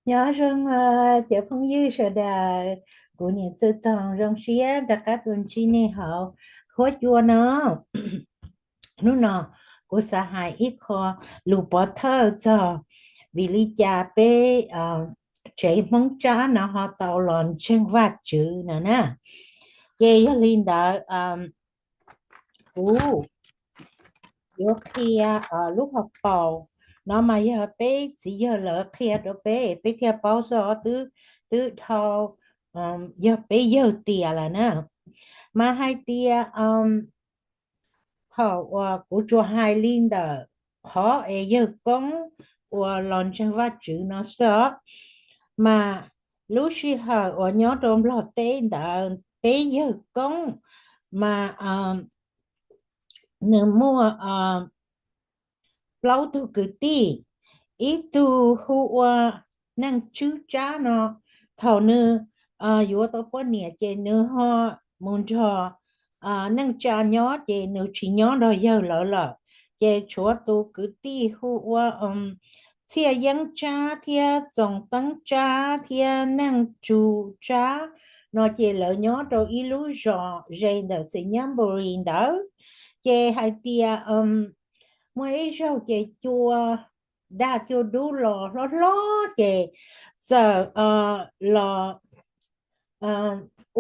Nyob zoo, cov phooj ywg sawv daws, kuv niam Txwj Toog zoo siab rov qab tuaj ntsib nej hauv huab cua no. Hnub no kuv xav hais ib qho lus pov thawj txog vim li cas peb tsev Hmoob Tsab no ho tau los ntseeg Vajtswv no na. Ces yog li ntawd, kuv yuav qhia lub hauv paus no mas yog peb txiv yawg lawv qhia rau peb, peb thiaj paub xwb, twb dhau, yog peb yawg tias lawm na. Mas hais tias thaum uas kuv tsuas hais li ntawm qhov es yawg koob uas los ntseeg Vajtswv no xwb os, mas lub sij hawm uas nyob rau Nplog teb ntawd peb yawg koob mas nws muaj plaub tug kwv tij, ib tug hu ua Neej Tswb Tsab no, thaum nws yuav tau poj niam ces nws ho mus nrog neej tsa nyob ces nws tsis nyob nrog yawg lawv lawm. Ces tshuav tus kwv tij hu ua Txhiaj Yeeb Tsab thiab Txoos Teeb Tsab thiab Neej Tswb Tsab no ces lawv nyob rau ib lub zos ze ntawm Xais Nyab Npu Lis ntawd. Ces hais tias muaj ib zaug ces cua, dag cua dub los hlob hlob ces txawm los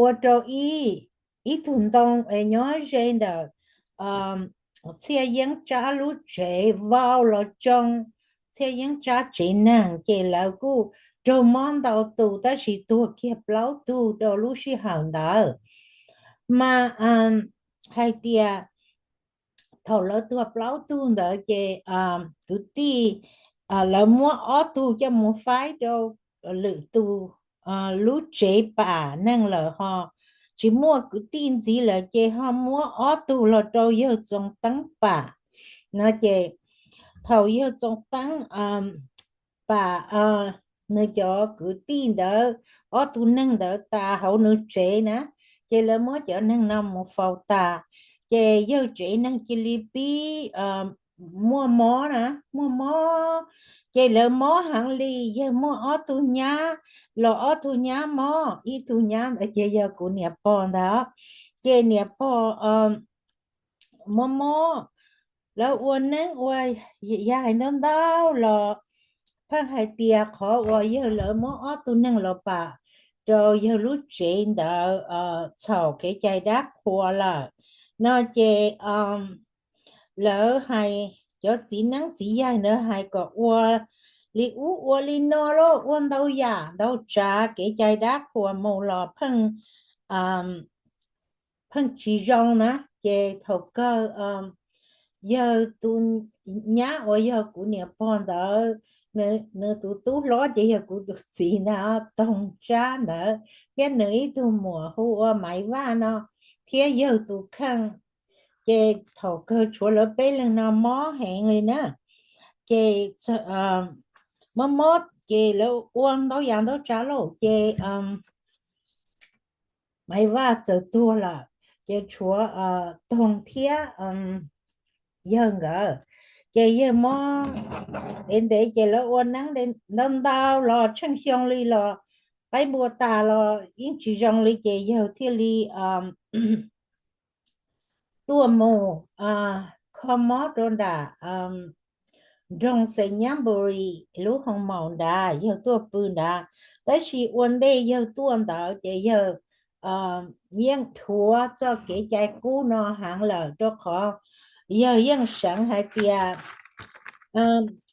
ua rau ib, ib tug ntoo es nyob ze ntawm Txhiaj Yeeb Tsab lub tsev vau los tsoo Txhiaj Yeeb Tsab tsev neeg ces lawv kuj raug mob ntau tus tab sis tuag kiag plaub tug rau lub sij hawm ntawd. Mas hais tias thaum lawv tuag plaub tug ntawd ces kwv tij lawv muab ob tug coj mus faib rau lwm tus lub tsev pam neeg lawm ho tsis muaj kwv tij ntxiv lawm ces ho muab ob tug los rau yawg Txoos Teeb pam no ces thaum yawg Txoos Teeb pam nws cov kwv tij ntawd ob tug neeg ntawd tas hauv nws tsev na, ces lawv muab cov neeg no mus faus tas, ces yawg tsev neeg cia li pib muaj mob na, muaj mob, ces lawv mob heev li, yawg muaj ob tug nyab los ob tug nyab mob, ib tug nyab ntawd ces yog kuv niam pog ntawd, ces niam pog mob mob, lawv ua neeb ua yaig ntau ntau los pheej hais tias qhov uas yawg lawv muab ob tug neeg los pam rau yawg lub tsev ntawd txhaum kev cai dab qhuas lawm no ces lawv hais, cov txiv neeb txiv yaig ntawd hais kom ua li ub ua li no lauj, ua ntau yam ntau tsav kev cai dab qhuas mus los pheej pheej tsis zoo na. Ces thaum kawg yawg tus nyab uas yog kuv niam pog ntawd, nws tus tub hlob ces yog kuv tus txiv ntag, Toog Tsab ntawd, thiab nws ib tug muam hu ua Maiv Vaj no, thiab yawg tus kheej. Ces thaum kawg tshuav lawv peb leeg no mob heev li na. Ces mob mob ces lawv ua ntau yam ntau tsav lauj, ces Maiv Vaj txawm tuag lawm, ces tshuav Toog thiab yawg nkawd. Ces yawg mob ntev ntev ces lawv ua neeb ntau ntau los tsheej xyoo li los qaib npua tas los yeej tsis zoo li ces yawg thiaj li tuaj mus kho mob rau nram nroog Xais Nyab Npu Lis lub hoo maum nrad, yawg tuaj pw nrad. Tab sis ua ntej yawg tuaj ntawd ces yawg yeej dhuav txoj kev cai qub no heev lawm, rau qhov yawg yeej seev hais tias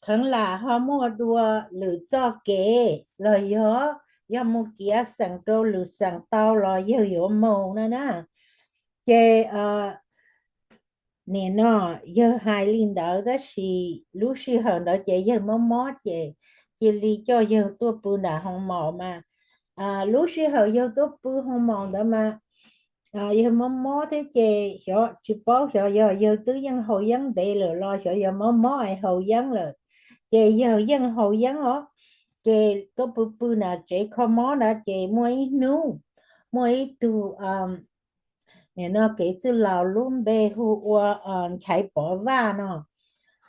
kheev lam ho muaj dua lwm txoj kev los yog, yog mus kiav xeem rau lwm xeem tau los yawg yuav mus no na. Ces nim no yawg hais li ntawd tab sis lub sij hawm ntawd ces yawg mob mob ces cia li coj yawg tuaj pw nram hoo maum mas lub sij hawm yawg tuaj pw hoo maum ntawd mas yawg mob mob thiab ces xyov tsis paub xyov yog yawg twb yeej haus yeeb ntev lawm los xyov yog mob mob es haus yeeb lawm. Ces yawg yeej haus yeeb os, ces tuaj pw pw nram tsev kho mob ntawd ces muaj ib hnub muaj ib tug nim no kev txwj laus lub npe hu ua Nchaiv Pov Vaj no,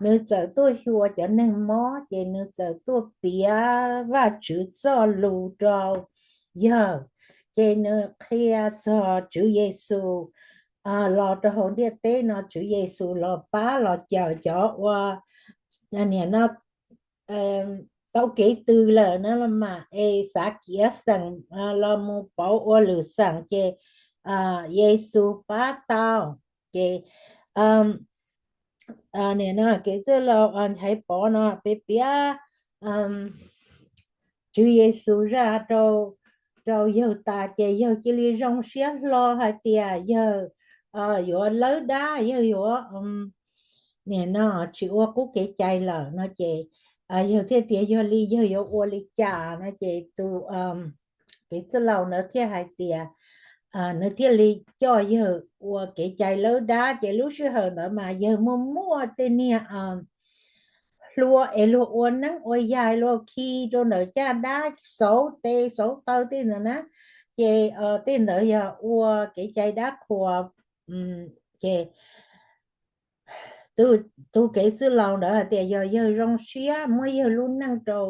nws txawm tuaj xyuas cov neeg mob, ces nws txawm tuaj piav Vajtswv txoj lus rau yawg, ces nws qhia txog Tswv Yexus los rau hauv ntiaj teb no, Tswv Yexus los pab los cawm cov uas niam no tau kev tws lawm na los mas, es xav khiav xeem los mus pauv ua lwm xeem, ces Yexus pab tau. Ces nim no kev txwj laus Nchaiv Pov no peb piav Tswv Yexus zaj rau yawg tas, ces yawg cia li zoo siab hlo hais tias yawg yuav lawb dab, yawg yuav nim no tsis ua qub kev cai lawm no ces yawg thiaj tias yog li yawg yuav ua li cas no ces tus kev txwj laus ntawd thiaj hais tias nws thiaj li coj yawg ua kev cai lawb dab. Ces lub sij hawm ntawd mas yawg muaj muaj tej niag hlua es luag ua neeb ua yaig luag khi rau ntawm caj dab xauv tes xauv taw tej ntawd na, ces tej ntawd yog ua kev cai dab qhuas. Ces tus kev txwj laus ntawd hais tias yog yawg zoo siab muab yawg lub neej rau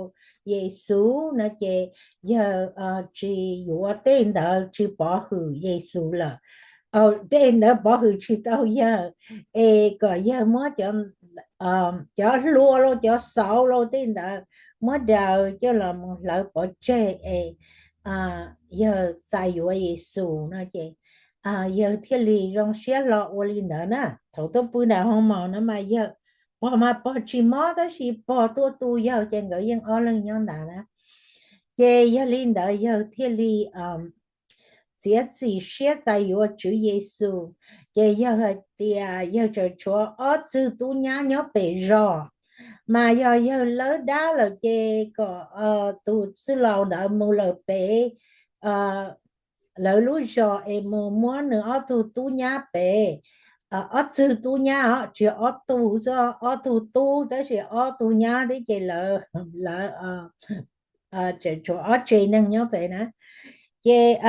Yexus no ces yawg tsis yuav tej ntawd, tsis pov hwm Yexus lawm. Tej ntawd pov hwm tsis tau yawg, es kom yawg muab cov hlua los cov xauv los tej ntawd muab daws coj los mus hlawv pov tseg es yawg txais yuav Yexus no ces yawg thiaj li zoo siab hlo ua li ntawd na. Thaum tuaj pw nram hoo maum no mas yawg pog mas pog tsis mob tab sis pog tuaj tu yawg ces nkawd yeej ob leeg nyob ntawd na. Ces yog li ntawd yawg thiaj li txiav txim siab txais yuav Tswv Yexus. Ces yawg hais tias yawg tseem tshuav ob txwg tub nyab nyob pem zos, mas yog yawg lawb dab lawm ces kom tus txwj laus ntawd mus lawm pem lawv lub zos es mus muab nws ob tug tub nyab pem, ob txwg tub nyab os, tsis ob tug xwb, ob tug tub tab sis ob tug nyab thiab ces lawv tseem tshuav ob tsev neeg nyob pem na. Ces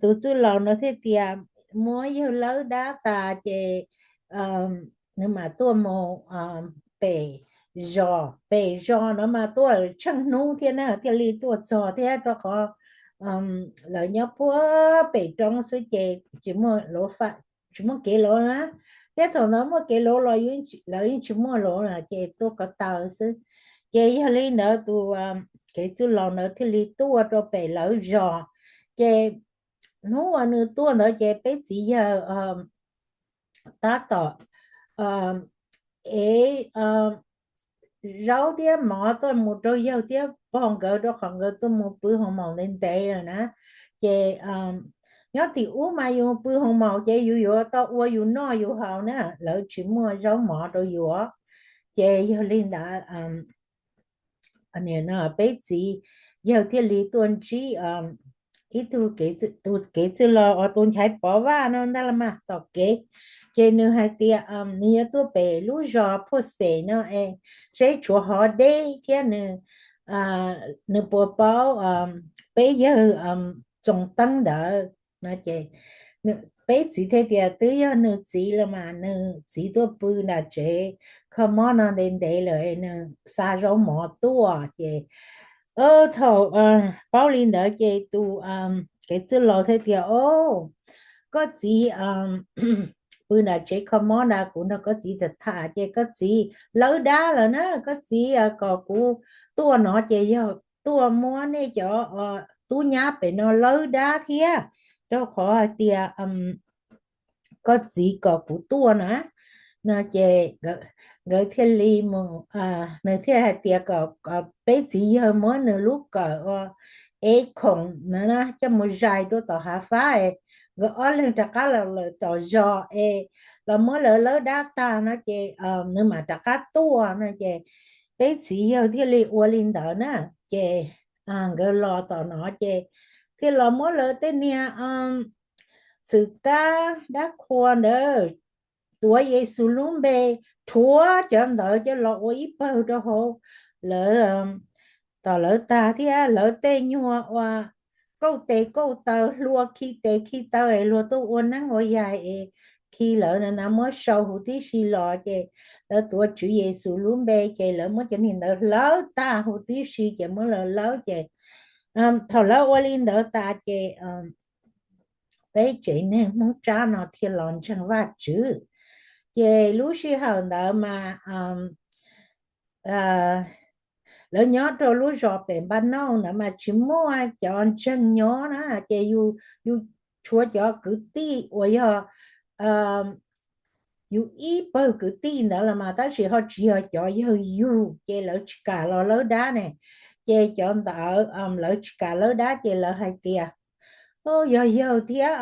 tus txwj laus no thiaj tias muab yawg lawb dab tas ces nws mam tuaj mus pem zos, pem zos no mas tuaj tsheej hnub thiab na thiaj li tuaj txog thiab rau qhov lawv nyob puag pem roob xwb ces tsis muaj, tsis muaj kev lov na. Thiab thaum ntawd muaj kev lov los lawv yeej tsis muaj lov na ces tuaj ko taw xwb. Ces yog li ntawd tus kev txwj laus ntawd thiaj li tuaj rau pem lawv zos. Ces hnub uas nws tuaj ntawd ces peb txiv yawg tab tom ev zaub thiab mov tuaj mus rau yawg thiab pog nkawd rau qhov nkawd tuaj mus pw hoo maum ntev ntev lawm na. Ces nyob tim ub mas yus pw hoo maum ces yus yuav tau ua yus noj yus haus na, lawv tsis muaj zaub mov rau yus. Ces yog li ntawd peb txiv yawg thiaj li tuaj ntsib ib tug kev, tus kev txwj laus uas tus Nchaiv Pov Vaj no ntag los mas tom kev. Ces nws hais tias nws yuav tuaj pem lub zos Phuaj Xem no es seb tshuav hov deb thiab nws, nws puas paub peb yawg Txoos Teeb ntawd no ces peb txiv thiaj tias twb yog nws txiv los mas nws txiv tuaj pw nram tsev kho mob no ntev ntev lawm es nws xa zaub mov tuaj. Ces thaum paub li ntawd ces tus kev txwj laus thiaj tias o, koj txiv pw nram tsev kho mob na, kuv nrog koj txiv tham tham ces koj txiv lawb dab lawm na, koj txiv kom kuv tuaj no ces yog tuaj muab nej cov tub nyab pem no lawb dab thiab, rau qhov hais tias koj txiv kom kuv tuaj na. No ces nkawd thiaj li mus, nws thiaj hais tias kom peb txiv yawg muab nws lub kawm ua ev khoom na coj mus zais rau tom hav fab es nkawd ob leeg rov qab los lawm tom zos es los muab lawv lawb dab tag no ces nws mam rov qab tuaj no ces peb txiv yawg thiaj li ua li ntawd na. Ces nkawd los tom no ces thiaj los muab lawv tej niag txwm kab dab qhua ntawd tuav Yexus lub npe, rhuav cov ntawd coj los ua ib pawg rau hauv lawv, tom lawv tag thiab lawv tej nyuag uas kauj tes kauj taw, hlua khi tes khi taw es luag tuaj ua neeb ua yaig es khi lawv na na muab sau huv tib si los ces lawv tuav Tswv Yexus lub npe ces lawv muab cov niag ntawd hlawv tag huv tib si ces muab lawv hlawv ces thaum lawv ua li ntawd tas ces peb tsev neeg Hmoob Tsab no thiaj los ntseeg Vajtswv. Ces lub sij hawm ntawd mas lawv nyob rau lub zos pem Npaj Nauj ntawd mas tsis muaj cov ntseeg nyob na, ces yus, yus tshuav cov kwv tij uas yog yus ib pawg kwv tij ntawd los mas tab sis ho tsis yog cov yawg yug ces lawv tsis kam los lawb dab ne. Ces cov ntawd lawv tsis kam lawb dab ces lawv hais tias, yog yawg thiab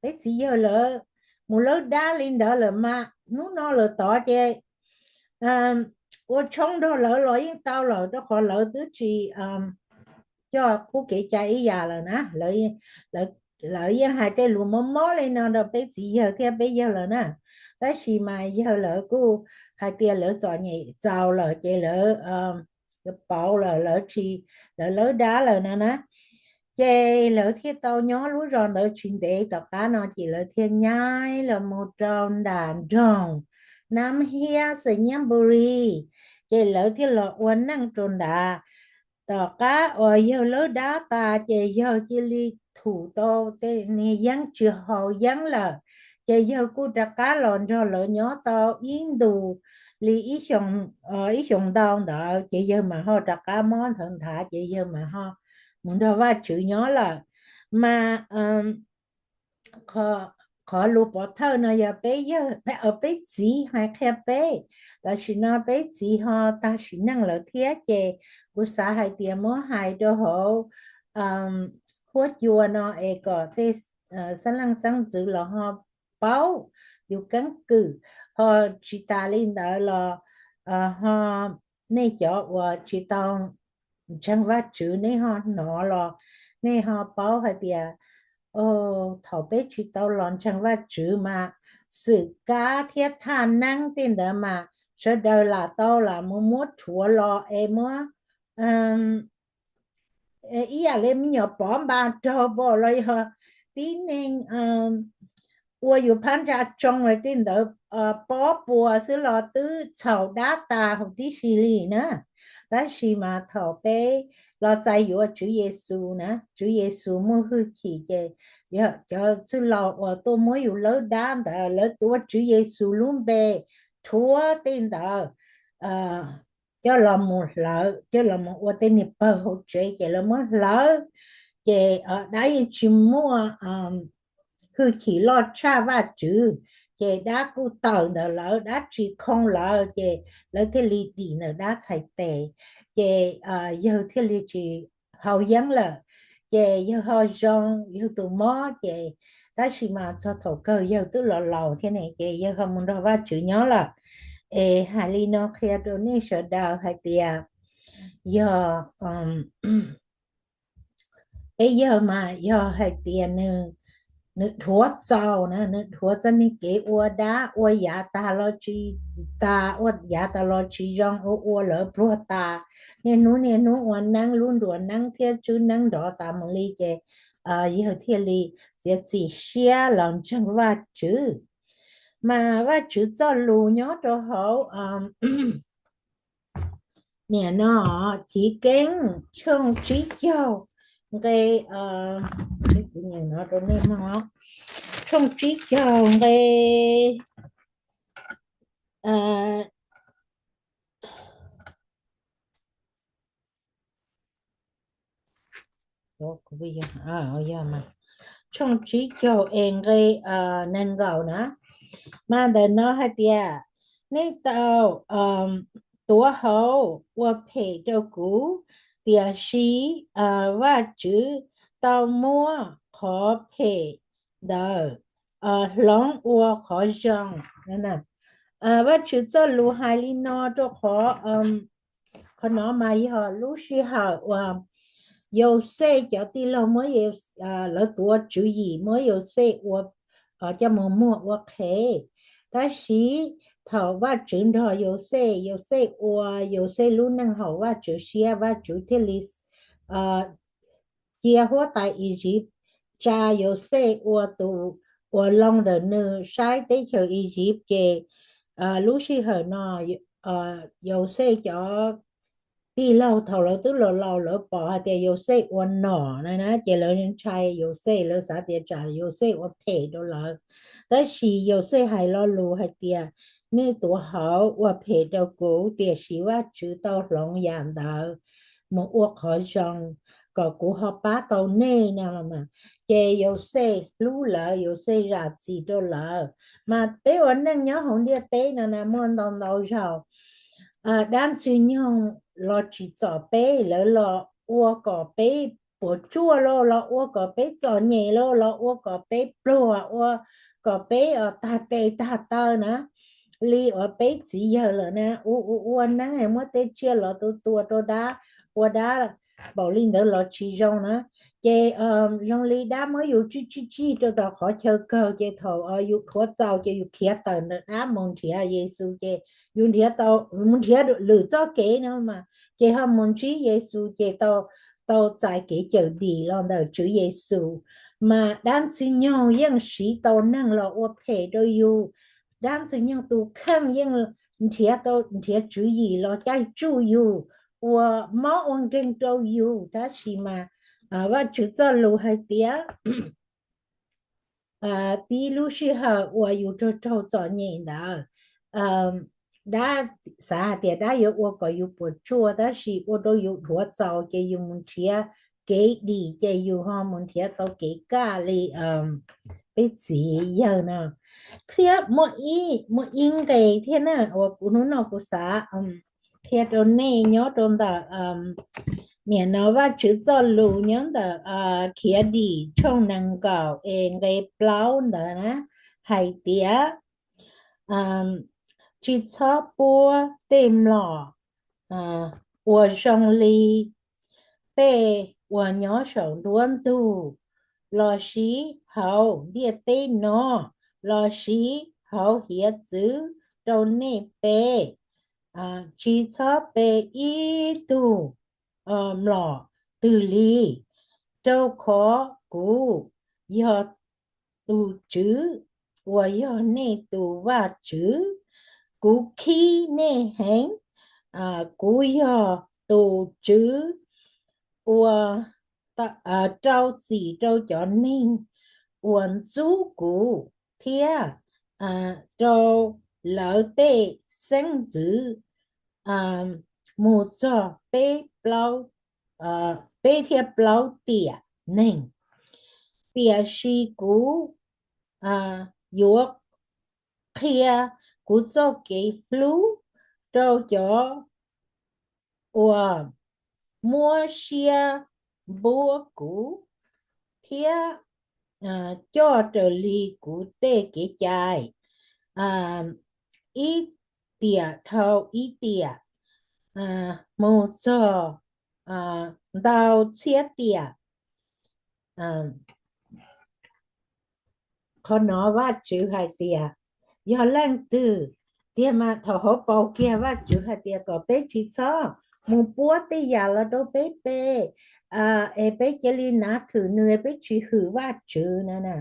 peb txiv yawg lawv mus lawb dab li ntawd lawm mas hnub no lawm tod ces ua tshoob nrog lawv los yeej tau lawm rau qhov lawv twb tsis coj qub kev cai ib yam lawm na. Lawv yeej hais tej lus mob mob li no rau peb txiv yawg thiab peb yawg lawm na. Tab sis mas yawg lawv kuj hais tias lawv txom nyem txaus lawm ces lawv pauv lawm, lawv tsis, lawv lawb dab lawm no na. Ces lawv thiaj tau nyob lub zos ntawd tsis ntev, tom qab no ces lawv thiaj nyaib los mus rau nram nroog Nab Hiab Xais Nyab Npu Li, ces lawv thiaj los ua neej rau nrad. Tom qab uas yawg lawb dab tas ces yawg cia li thum tau tej niag yeeb tsis haus yeeb lawm, ces yawg kuj rov qab los nrog lawv nyob tau ib ntus li ib xyoos ntau ntawd ces yawg mam ho rov qab mob nthawv nthav ces yawg mam ho mus nrog Vajtswv nyob lawm. Mas qhov lus pov thawj no yog peb yawg, peb txiv hais qhia peb, tam sim no peb txiv ho tag sim neej lawm thiab ces kuv xav hais tias muab hais rau hauv huab cua no es kom tej xeeb leej xeeb ntxwv los ho paub yus keeb kwm, ho tsis tas li ntawd los ho nej cov uas tsis tau ntseeg Vajtswv nej ho hnov los nej ho paub hais tias thaum peb tsis tau los ntseeg Vajtswv mas xwm kab thiab thaj neeb tej ntawd mas sawv daws lam tau lam mus muab rhuav los es muab ib yam li me nyuam pov npa raug pom los yog tib neeg ua yus phab ntsa tsoo tej ntawd pob puas xwb los twb txhaum dab tas huv tib si li na. Tab sis mas thaum peb los txais yuav Tswv Yexus na, Tswv Yexus muaj hwj chim ces cov txwj laus uas tuaj muab yus lawb dab ntawd lawv tuav Tswv Yexus lub npe rhuav tej ntawd coj los mus hlawv, coj los mus ua tej niag pawg hauv tsev ces lawv muab hlawv, ces dab yeej tsis muaj hwj chim loj tshaj Vajtswv, ces dab kuj tawm ntawm lawv, dab tsis khoo lawv, ces lawv thiaj li dim ntawm dab txhais tes, ces yawg thiaj li tsis haus yeeb lawm, ces yawg ho zoo yawg tus mob ces, tab sis mas txog thaum kawg yawg twb los laus thiab ne ces yawg ho mus nrog Vajtswv nyob lawm. Es hais li no qhia rau nej sawv daws hais tias yog peb yawg mas yog hais tias nws dhuav txaus na, nws dhuav txoj niag kev ua dab ua yav tas los tsis tas, ua yav tas los tsis zoo, ua ua lawv pluag tas, niaj hnub niaj hnub ua neeb lub nruas neeb thiab tswb neeb nrov tas mus li ces yawg thiaj li txiav txim siab los ntseeg Vajtswv. Mas Vajtswv txoj lus nyob rau hauv niam no Chiv Keeb tshooj tsib caug nqe, tshooj tsib caug nqe tshooj tsib caug es nqe nees nkaum na. Mas ntawm no hais tias nej tau tuav hauv ua phem rau kuv, tiam sis Vajtswv tau muab qhov phem ntawd hloov ua qhov zoo. Vajtswv txoj lus hais li no rau qhov, qhov no mas yog lub sij hawm uas Yauxej cov tij laug muab, lawv tuav tswv yim muab Yauxej ua, coj mus muag ua qhev. Tab sis thaum Vajtswv nrog Yauxej, Yauxej ua Yauxej lub neej haum Vajtswv siab, Vajtswv thiaj li cia huab tais Iziv tsa Yauxej ua tus uas loo ntawm nws saib teb chaws Iziv ces lub sij hawm no Yauxej cov tij laug thaum lawv twb laus laus lawv pom hais tias Yauxej ua nom na na ces lawv ntshai Yauxej, lawv xav tias tsam Yauxej ua phem rau lawv. Tab sis Yauxej hais lo lus hais tias nej tuav hauv ua phem rau kuv, tiam sis Vajtswv tau hloov yam ntawd mus ua qhov zoo kom kuv ho pab tau nej no los mas. Ces Yauxej hlub lawv, Yauxej zam txim rau lawv. Mas peb ua neej nyob hauv ntiaj teb no na muaj ntau ntau zaug dab ntxwg nyoog los tsim txom peb, lawv los ua kom peb puas tsuaj lauj, los ua kom peb txom nyem lauj, los ua kom peb pluag, ua kom peb tag tes tag taw na. Li uas peb txiv yawg lawm na, ua ua ua neeb muab tej tsiaj los tua tua rau dab, ua dab npaum li ntawd los tsis zoo na. Ces zoo li dab muab yus tsij tsij tsij rau tom qhov chaw kawg, ces thaum yus dhuav txaus ces yus khiav tawm ntawm dab mus nrhiav Yexus, ces yus nrhiav tau, mus nrhiav lwm txoj kev no mas, ces ho mus ntsib Yexus ces tau, tau txais kev cawm dim los ntawm Tswv Yexus. Mas dab ntxwg nyoog yeej siv tau neeg los ua phem rau yus, dab ntxwg nyoog tus kheej yeej nrhiav tau, nrhiav tswv yim los caij tsuj yus, ua mob ua nkeeg rau yus. Tab sis mas Vajtswv txoj lus hais tias tib lub sij hawm uas yus raug raug txom nyem ntawd, dab xav hais tias dab yuav ua kom yus puas tsuaj, tab sis ua rau yus dhuav txaus ces yus mus nrhiav kev dim, ces yus ho mus nrhiav tau kev kaj li peb txiv yawg no. Thiab muaj ib, muaj ib nqe thiab na uas kuv hnub no kuv xav qhia rau nej nyob rau ntawm, nim no Vajtswv txoj lus nyob ntawm Khiav Dim tshooj nees nkaum es nqe plaub ntawd na, hais tias tsis txhob puab tej mlom uas zoo li tej uas nyob saum nruab ntug, los sis hauv ntiaj teb no, los sis hauv hiav txwv rau nej pe. Tsis txhob pe ib tug mlom twg li, rau qhov kuv yog tus Tswv uas yog nej tus Vajtswv. Kuv khib nej heev, kuv yog tus Tswv uas rau txim rau cov neeg uas ntxub kuv thiab rau lawv tej xeeb ntxwv mus txog peb plaub, peb thiab plaub tiam neeg. Tiam sis kuv yuav qhia kuv txoj kev hlub rau cov uas muab siab npuab kuv thiab coj raws li kuv tej kev cai ib tiam dhau ib tiam mus txog ntau txhiab tiam. Qhov no Vajtswv hais tias yog leej twg, tiag mas thaum hauv paus kiag Vajtswv hais tias kom peb tsis txhob mus puab tej yam los rau peb pe, es peb cia li nav thwm nws, peb tsis hwm Vajtswv na.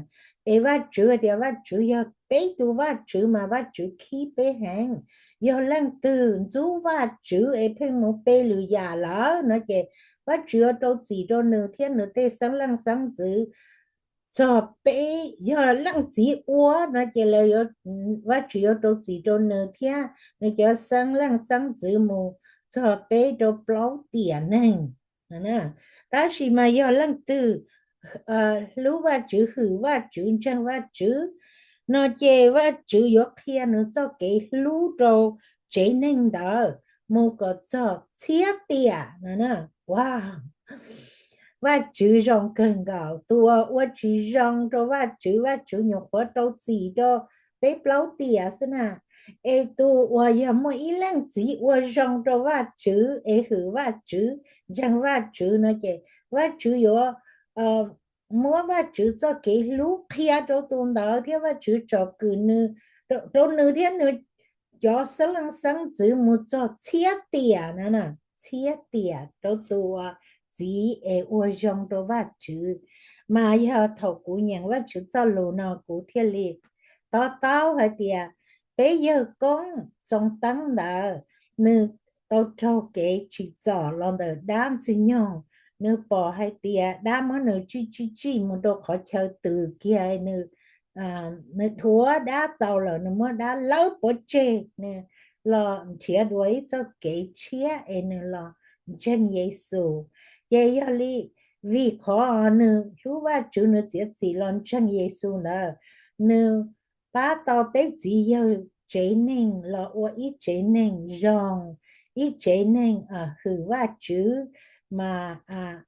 Es Vajtswv hais tias Vajtswv yog peb tus Vajtswv mas Vajtswv khib peb heev. Yog leej twg ntxub Vajtswv es pheej mus pe lwm yam lawm no ces Vajtswv yuav rau txim rau nws thiab nws tej xeeb leej xeeb ntxwv txog peb. Yog leej txiv ua no ces Vajtswv yuav rau txim rau nws thiab nws cov xeeb leej xeeb ntxwv mus txog peb rau plaub tiam neeg. Tab sis mas yog leej twg hlub Vajtswv, hwm Vajtswv, ntseeg Vajtswv no ces Vajtswv yuav qhia nws txoj kev hlub rau tsev neeg ntawd mus kom txog txhiab tiam no na. Ua, Vajtswv zoo kawg nkaus. Tus uas ua tsis zoo rau Vajtswv, Vajtswv nyuam qhuav rau txim rau peb plaub tiam xwb na. Es tus uas yog muaj ib leej txiv ua zoo rau Vajtswv es hwm Vajtswv, ntseeg Vajtswv no ces Vajtswv yuav muab Vajtswv txoj kev hlub qhia rau tus ntawd thiab Vajtswv tsom kwm nws, rau nws thiab nws cov xeeb leej xeeb ntxwv mus txog txhiab tiam na, txhiab tiam rau tus uas txiv es ua zoo rau Vajtswv. Mas yog thaum kuv nyeem Vajtswv txoj lus no kuv thiaj li to taub hais tias peb yawg koob Txoov Teeb ntawd, nws tau raug kev tsim txom los ntawm dab Ntxwg Nyoog. Nws pom hais tias dab muab nws tsij tsij tsij mus rau qhov chaw tws kiag, nws nws dhuav dab txaus lawm, nws muab dab lawb pov tseg, nws los nrhiav dua ib txoj kev tshiab es nws los ntseeg Yexus. Ces yog li, vim qhov nws hlub Vajtswv, nws txiav txim los ntseeg Yexus ntawd, nws pab tau peb txiv yawg tsev neeg los ua ib tsev neeg zoo, ib tsev neeg hwm Vajtswv. Mas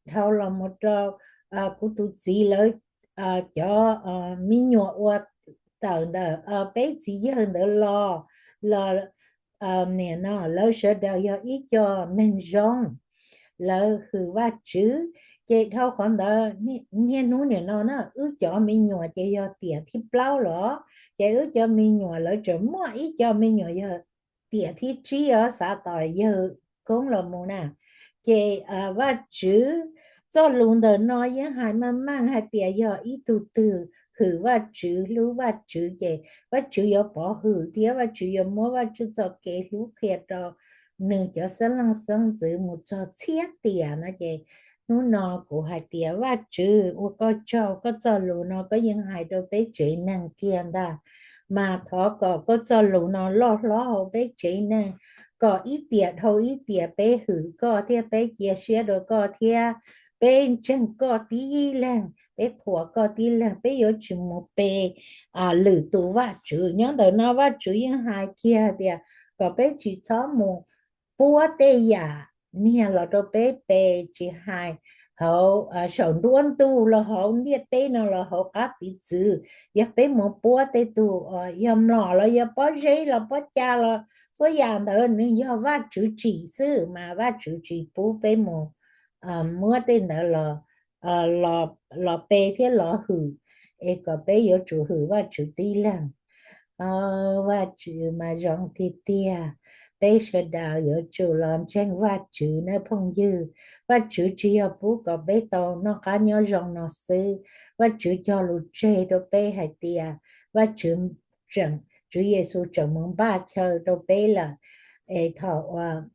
dhau los mus rau kuv tus txiv lawv cov me nyuam ua tawm ntawm peb txiv yawg ntawd los, los nim no lawv sawv daws yog ib co neeg zoo, lawv hwm Vajtswv. Ces dhau qhov ntawd niaj hnub nim no na wb cov me nyuam ces yog tiam thib plaub los, ces wb cov me nyuam lawv tseem muaj ib co me nyuam yog tiam thib tsib os, xav tom yawg koob los mus na. Ces Vajtswv txoj lus ntawm no yeej hais meej meej hais tias yog ib tug twg hwm Vajtswv, hlub Vajtswv ces Vajtswv yuav pov hwm thiab Vajtswv yuav muab Vajtswv txoj kev hlub qhia rau nws cov xeeb leej xeeb ntxwv mus txog txhiab tiam no. Ces hnub no kuv hais tias Vajtswv ua koj tsaug, koj txoj lus no koj yeej hais rau peb tsev neeg kiag ntag. Mas thov kom koj txoj lus no loj hlob hauv peb tsev neeg, kom ib tiam dhau ib tiam peb hwm koj thiab peb cia siab rau koj thiab peb ntseeg koj tib leeg, peb qhuas koj tib leeg, peb yuav tsis mus pe lwm tus vaj tswv. Nyob ntawm no Vajtswv yeej hais kiag tias kom peb tsis txhob mus puab tej yam niag los rau peb pe, tsis hais hauv saum nruab ntug los hauv ntiaj teb no los hauv qab tiv txwv. Yog peb mus puab tej tug yog mlom los yog pob zeb los pob ca los txhua yam ntawd nws yog Vajtswv tsim xwb, mas Vajtswv tsis pub peb mus muab tej ntawd los pe thiab los hwm, es kom peb yuav tsum hwm Vajtswv tib leeg. Vajtswv mas zoo tiag tiag, peb sawv daws yuav tsum los ntseeg Vajtswv nawb phooj ywg. Vajtswv tsis yog pub kom peb tau noj qab nyob zoo no xwb, Vajtswv cog lus tseg rau peb hais tias Vajtswv, Tswv Yexus tseem mus npaj chaw rau peb lawm, es thaum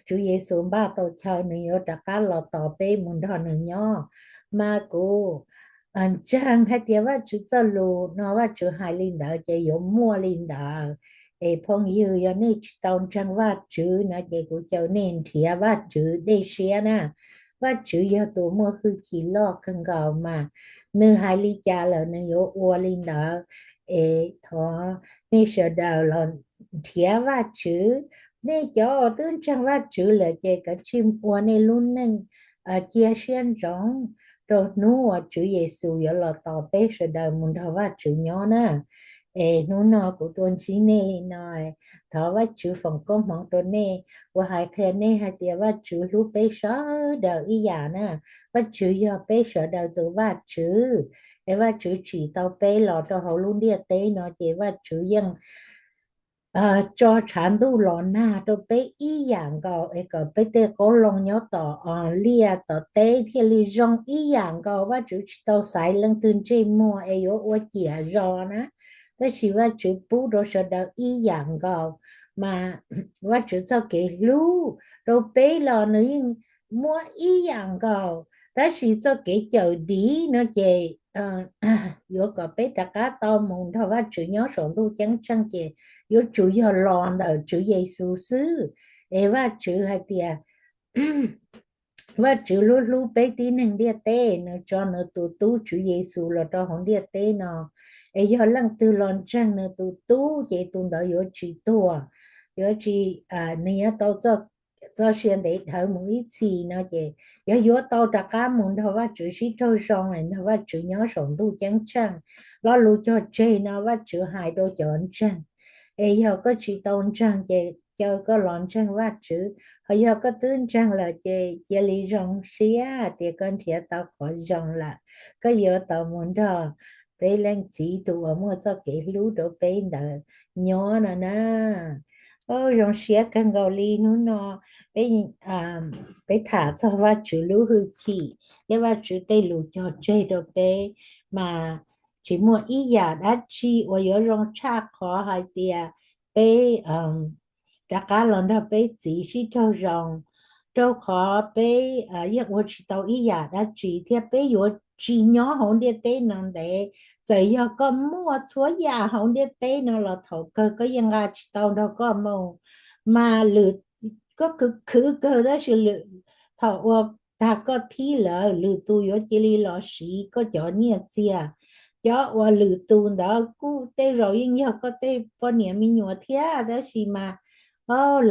Tswv Yexus npaj tau chaw nws yuav rov qab los tos peb mus nrog nws nyob. Mas kuv ntseeg hais tias Vajtswv txoj lus no Vajtswv hais li ntawd ces yuav muaj li ntawd. Es phooj ywg, yog nej tsis tau ntseeg Vajtswv no ces kuv caw nej nrhiav Vajtswv dej siab na. Vajtswv yog tus muaj hwj chim loj kawg nkaus mas nws hais li cas lawm nws yuav ua li ntawd. Es thov nej sawv daws los nrhiav Vajtswv. Nej cov uas twb ntseeg Vajtswv lawm ces kav tsij ua nej lub neej cia siab ntsoov rau hnub uas Tswv Yexus yuav los tos peb sawv daws mus nrog Vajtswv nyob na. Es hnub no kuv tuaj ntsib nej li no, thov Vajtswv foom koob hmoov rau nej, uas hais qhia nej hais tias Vajtswv hlub peb sawv daws ib yam na. Vajtswv yog peb sawv daws tus Vajtswv, es Vajtswv tsim tau peb los rau hauv lub ntiaj teb no ces Vajtswv yeej tso tshav ntuj los nag rau peb ib yam nkaus es kom peb tej qoob loo nyob tom liaj tom teb thiaj li zoo ib yam nkaus. Vajtswv tsis tau xaiv leej twg ntsej muag es yuav ua ciam zos na, tab sis Vajtswv pub rau sawv daws ib yam nkaus. Mas Vajtswv txoj kev hlub rau peb los nws yeej muab ib yam nkaus, tab sis txoj kev cawm dim no ces yuav kom peb rov qab tau mus nrog Vajtswv nyob saum ntuj ceeb tsheej ces yuav tsum yog los ntawm Tswv Yexus xwb. Es Vajtswv hais tias Vajtswv hlub hlub peb tib neeg ntiaj teb, nws tso nws tus tub Tswv Yexus los rau hauv ntiaj teb no. Es yog leej twg los ntseeg nws tus tub ces tus ntawd yuav tsis tuag, yuav tsis, nws yuav tau txoj sia ntev dhawv mus ib txhis no ces yog yuav tau rov qab mus nrog Vajtswv sib raug zoo es nrog Vajtswv nyob saum ntuj ceeb tsheej. Lo lus cog tseg no Vajtswv hais rau cov ntseeg. Es yog koj tsis tau ntseeg ces caw koj los ntseeg Vajtswv, ho yog koj twb ntseeg lawm ces cia li zoo siab tias koj nrhiav tau qhov zoo lawm, koj yuav tau mus nrog peb Leej Txiv tus uas muaj txoj kev hlub rau peb ntawd nyob no na. Zoo siab kawg nkaus li hnub no peb, peb tham txog Vajtswv lub hwj chim thiab Vajtswv tej lus cog tseg rau peb, mas tsis muaj ib yam dab tsi uas yuav zoo tshaj qhov hais tias peb rov qab los nrog peb txiv sib raug zoo, rau qhov peb yeej ua tsis tau ib yam dab tsi thiab peb yuav tsis nyob hauv ntiaj teb no ntev. Txawm yog koj muaj txhua yam hauv ntiaj teb no los thaum kawg koj yeej nqa tsis tau nrog koj mus. Mas lwm, koj khwv khwv kawg tab sis thaum ua tag koj thib lawm lwm tus yuav cia li los siv koj cov nyiaj txiag. Cov uas lwm tus ntawd kuj tej zaum yeej yog koj tej poj niam me nyuam thiab tab sis mas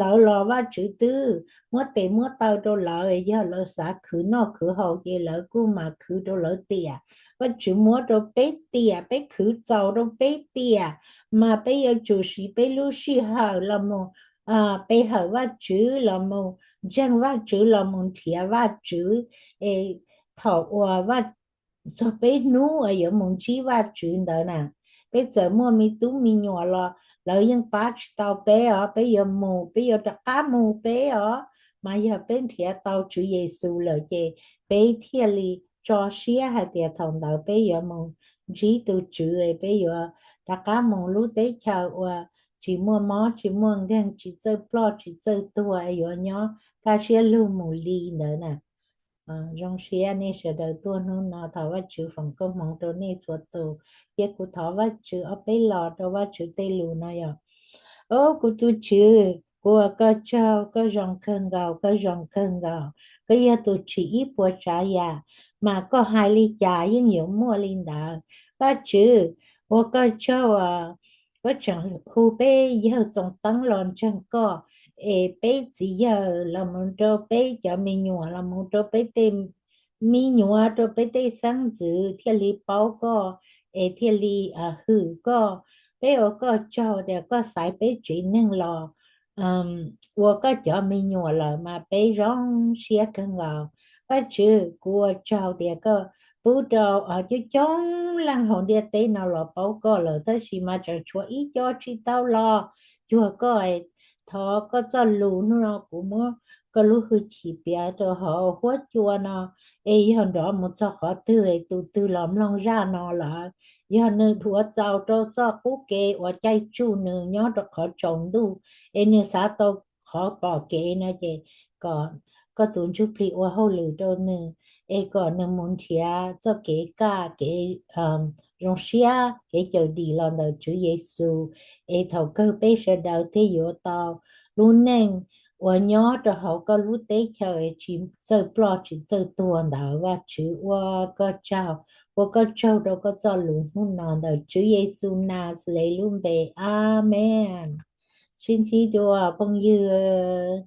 lawv los Vajtswv twb muab tes muab taw rau lawv, yog lawv xav khwv noj khwv haus ces lawv kuj mam khwv rau lawv tiam. Vajtswv muab rau peb tiam, peb khwv txaus rau peb tiam, mas peb yuav tsum siv peb lub sij hawm los mus pe hawm Vajtswv, los mus ntseeg Vajtswv, los mus nrhiav Vajtswv. Es thaum uas txog peb hnub uas yuav mus ntsib Vajtswv ntawd na, peb txawm muaj me tub me nyuam los lawv yeej pab tsis tau peb os, peb yuav mus, peb yuav rov qab mus peb os. Mas yog peb nrhiav tau Tswv Yexus lawm ces peb thiaj li tso siab hais tias thaum ntawd peb yuav mus ntsib tus Tswv, peb yuav rov qab mus lub teb chaws uas tsis muaj mob tsis muaj nkeeg, tsis txawj ploj tsis txawj tuag, yuav nyob kaj siab lug mus li ntawd na. Zoo siab nej sawv daws tuaj hnub no, thov Vajtswv foom koob hmoov rau nej txhua tus. Thiab kuv thov Vajtswv ob peb los rau Vajtswv tej lus no yog: Au kuv tus Tswv, kuv ua koj tsaug, koj zoo kawg nkaus, koj zoo kawg nkaus, koj yog tus tsim ib puas tsav yam, mas koj hais li cas yeej yuav muaj li ntawd. Vajtswv, ua koj tsaug, koj tseem hu peb yawg Txoov Teeb los ntseeg koj, es peb txiv yawg los mus rau peb cov me nyuam, los mus rau peb tej me nyuam, rau peb tej xeeb ntxwv thiaj li paub koj, es thiaj li hwm koj. Peb ua koj tsaug tias koj xaiv peb tsev neeg los ua koj cov me nyuam lawm mas peb zoo siab kawg nkaus. Vajtswv, kuv ua tsaug tias koj pub rau coob coob leej hauv ntiaj teb no los paub koj lawm, tab sis mas tseem tshuav ib co tsis tau los cuag koj. Thov koj txoj lus hnub no kuv muab koj lub hwj chim piav rau hauv huab cua no, es yog nrov mus txog qhov twg es tus twg los mloog zaj no lawm, yog nws dhuav txaus rau txoj qub kev uas caij tsuj nws nyob rau qhov tsaus ntuj, es nws xav tau qhov pom kev no ces kom koj tus Ntsuj Plig ua hauj lwm rau nws, es kom nws mus nrhiav txoj kev kaj kev zoo siab, kev cawm dim los ntawm Tswv Yexus, es thaum kawg peb sawv daws thiaj yuav tau lub neej uas nyob rau hauv koj lub teb chaws tsis txawj ploj tsis txawj tuag ntawd. Vajtswv, ua koj tsaug, ua koj tsaug rau koj txoj lus hnub no ntawm Tswv Yexus Naxales lub npe, Amees. Sib ntsib dua phooj ywg.